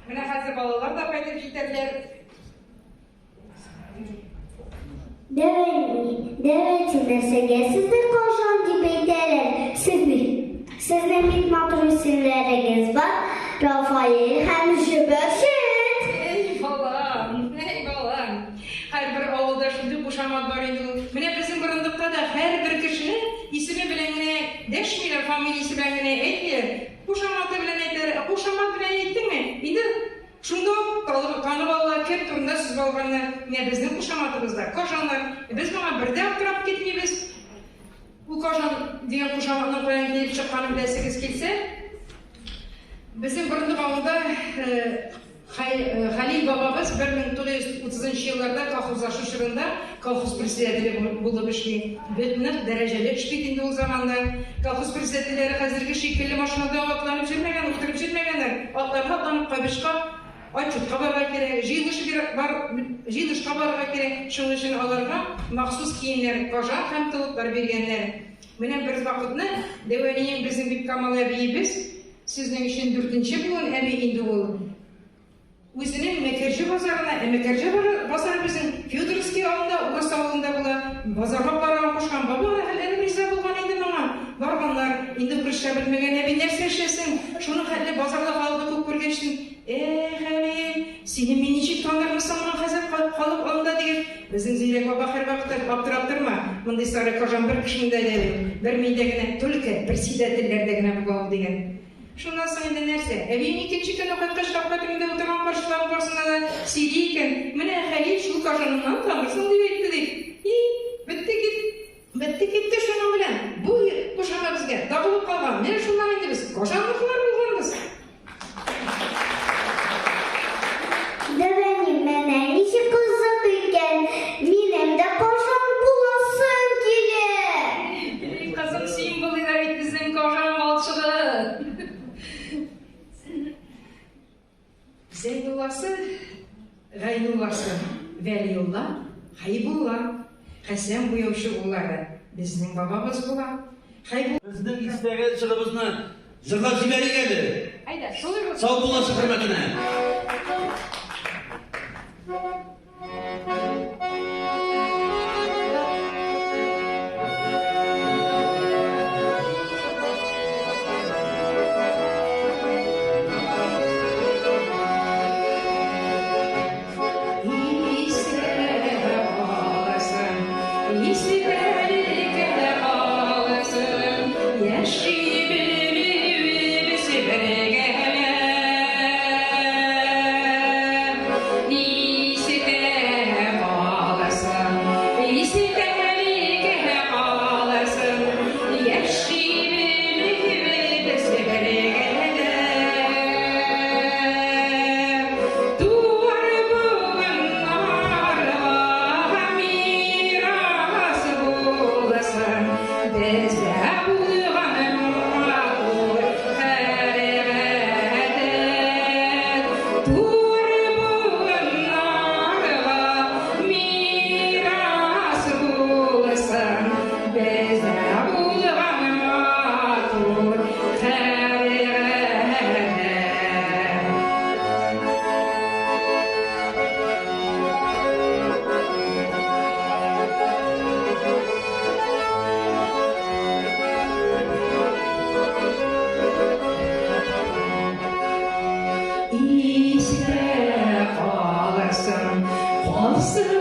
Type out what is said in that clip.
Менә хәзер балалар да кайтып җитәрләр. Дәвәни, дәвәти нәрсәгә сезне Кожан дип әйтәләр? Сезне, сезнең бик матур исемнәрегез бар, Рафаэль һәм Җөбәшет. Әй, балам, әй, балам. Һәрбер авылда шундый кушамат бар инде ул. Менә безнең Борындыкта да һәрбер кешене исеме белән генә дәшмиләр, фамилиясе белән генә әйтмиләр. Кушаматы белән әйтәләр. Ә кушамат белән әйттеңме, инде шунда ук танып алалар, кем турында сүз барганны. Менә безнең кушаматыбыз да Кожаннар. Без моңа бер дә аптырап китмибез. Ул Кожан дигән кушаматның каян килеп чыкканын беләсегез килсә, безнең Борындык авылында Хәлил бабабыз 1930 нчы елларда колхозлашу чорында колхоз председателе булып эшли. Бик нык дәрәҗәле эш бит инде ул заманда. Колхоз председательләре хәзерге шикелле машинада атланып йөрмәгән, утырып йөрмәгәннәр. Атларга атланып Кайбычка отчетка барырга кирәк, җыелыш бар, җыелышка барырга кирәк. Шуның өчен аларга махсус киемнәр, кожан һәм толыплар биргәннәр. Менә бервакытны дәү әнием, безнең Биккамал әбиебез, Сезнең өчен дүртенче буын әби инде ул. Үзенең Мәкәрҗә базарына, ә Мәкәрҗә базары безнең Федоровский авылында, урыс авылында була, базарга барырга кушкан. Баба рәхәтләнеп риза булган инде моңа. Барганнар, инде урысча белмәгән әби нәрсә эшләсен? Шуның хәтле базарда халыкны күп күргәчтен, Эх, Хәлил, сине мин ничек танырмын соң моның хәзер халык алдында, дигәч, безнең зирәк баба һәрвакытта аптырап торма, мондый сары кожан бер кешенең дә юк, бер миндә генә, түлке, председательләрдә генә була ул, дигән. Шуннан соң инде нәрсә, әбием икенче көнне кайткач капка төбендә утырган карчыкларның барысына да сөйли икән, менә Хәлил шул кожаныннан танырсың, дип әйтте, дип. И, бетте кит. Бетте китте шуның белән. Бу кушама безгә тагылып калган. Менә шуннан инде без кожанныкылар булганбыз. Дәвәни, менә ничек кызык икән. Минем дә кожан буласым килә. И, кызым, син булыйк да бит безнең кожан балчыгы. Зәйнулласы, Гайнулласы, Вәлиулла, Хәйбулла, Хәсән буяучы уллары безнең бабабыз була. Хәйбулла. Безнең истәге җырыбызны җырлап җибәрик әле. Әйдә, шулай булсын. Саубуллашу хөрмәтенә. Истә калырсың, калсын.